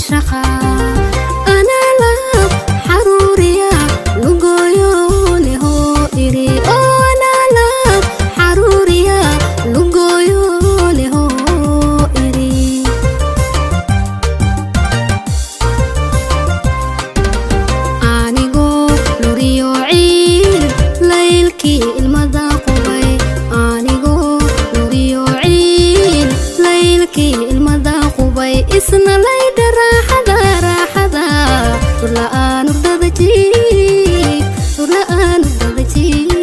Caashaqa anaa laab xaruuriya lugooyoolehoo iri, oo anaa laab xaruuriya lugooyoolehoo iri. Anigoo luriyo ciil laylkii ilmada qubay, anigoo luriyo ciil laylkii ilmada qubay, isna laydha raaxada raaxada, lurla'aan urdada jiif, lurla'aan urdada jiif.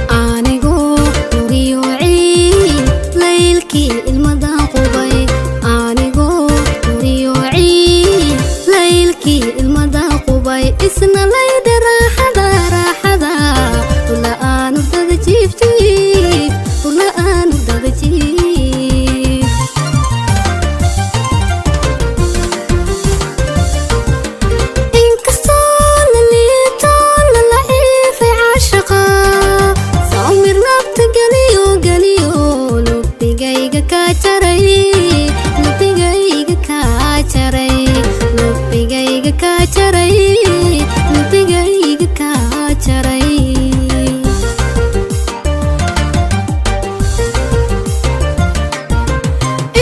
Anigoo luriyo ciil laylkii ilmada qubay, anigoo luriyo ciil laylkii ilmada qubay, isna laydha raaxada raaxada, lurla'aan urdada jiif jiif, lurla'aan urdada jiif. Inkastoo la liito lala ciifay caashaqa, soomir laabta geliyo geliyo, lubigayga kaa jaray, lubigayga kaa jaray, lubigayga kaa jaray, lubigayga kaa jaray.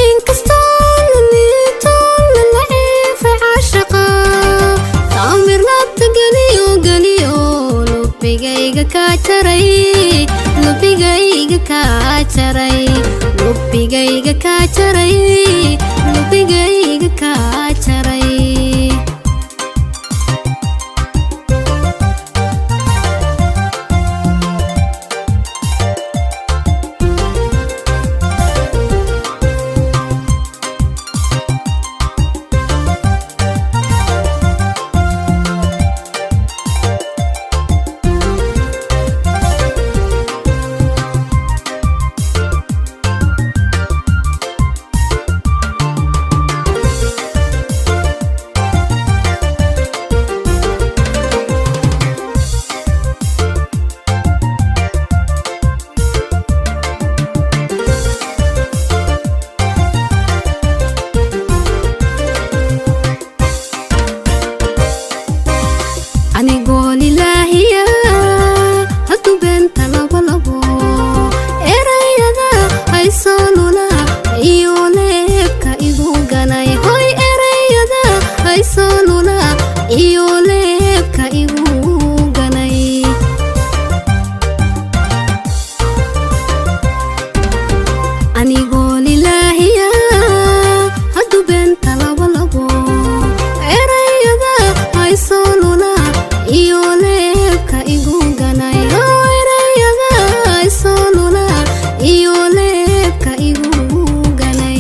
Inkastoo la liito lala ciifay caashaqa, saamir laabta geliyo geliyo, lubigayga kaa jaray, lubigayga kaa jaray, lubigayga kaa jaray, lubigayga kaa jaray. Anigoo lilaahiya hadduu beenta labo labo, erayada haysoo lula iyo leebka igu ganay, hoy erayada haysoo lula iyo leebka igu ganay. Anigoo lilaahiya hadduu beenta labo labo, erayada haysoo lula iyo leebka igu ganay, oo erayada haysoo lula iyo leebka igu ganay.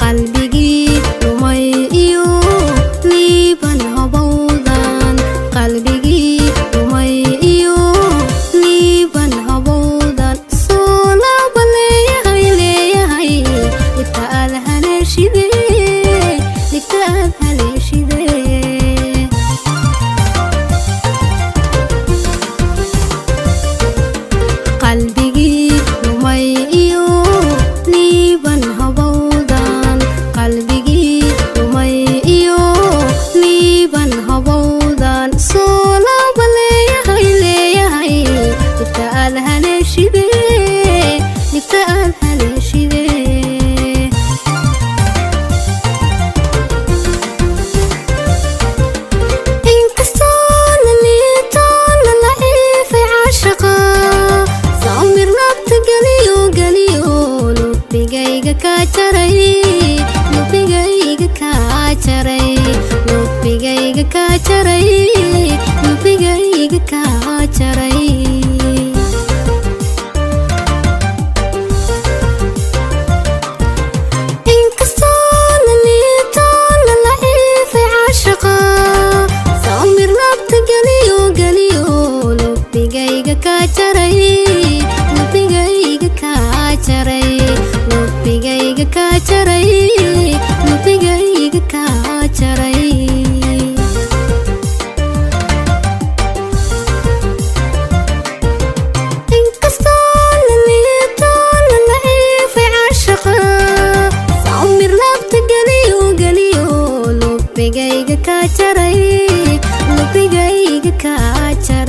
Qalbigii lumay iyo liiban habowdan, qalbigii lumay iyo liiban habowdan, soo laaba leeyahay leeyahay, dhibta aad haleeshide, dhibta aad haleeshide. Qalbigii lumay iyo liiban habowdan, qalbigii lumay iyo liiban habowdan, soo laaba leeyahay leeyahay, dhibta aad haleeshide, dhibta aad haleeshide. Inkastoo la liito lala ciifay caashaqa, saamir laabta geliyo geliyo, lubigayga kaa jaray, lubigayga kaa jaray, lubigayga kaa jaray, lubigayga kaa jaray. Inkastoo la liito lala ciifay caashaqa, saamir laabta geliyo geliyo, lubigayga kaa jaray, lubigayga kaa jaray, lubigayga kaa jaray, lubigayga kaa jaray. Kaa jaray, lubigayga kaa jaray.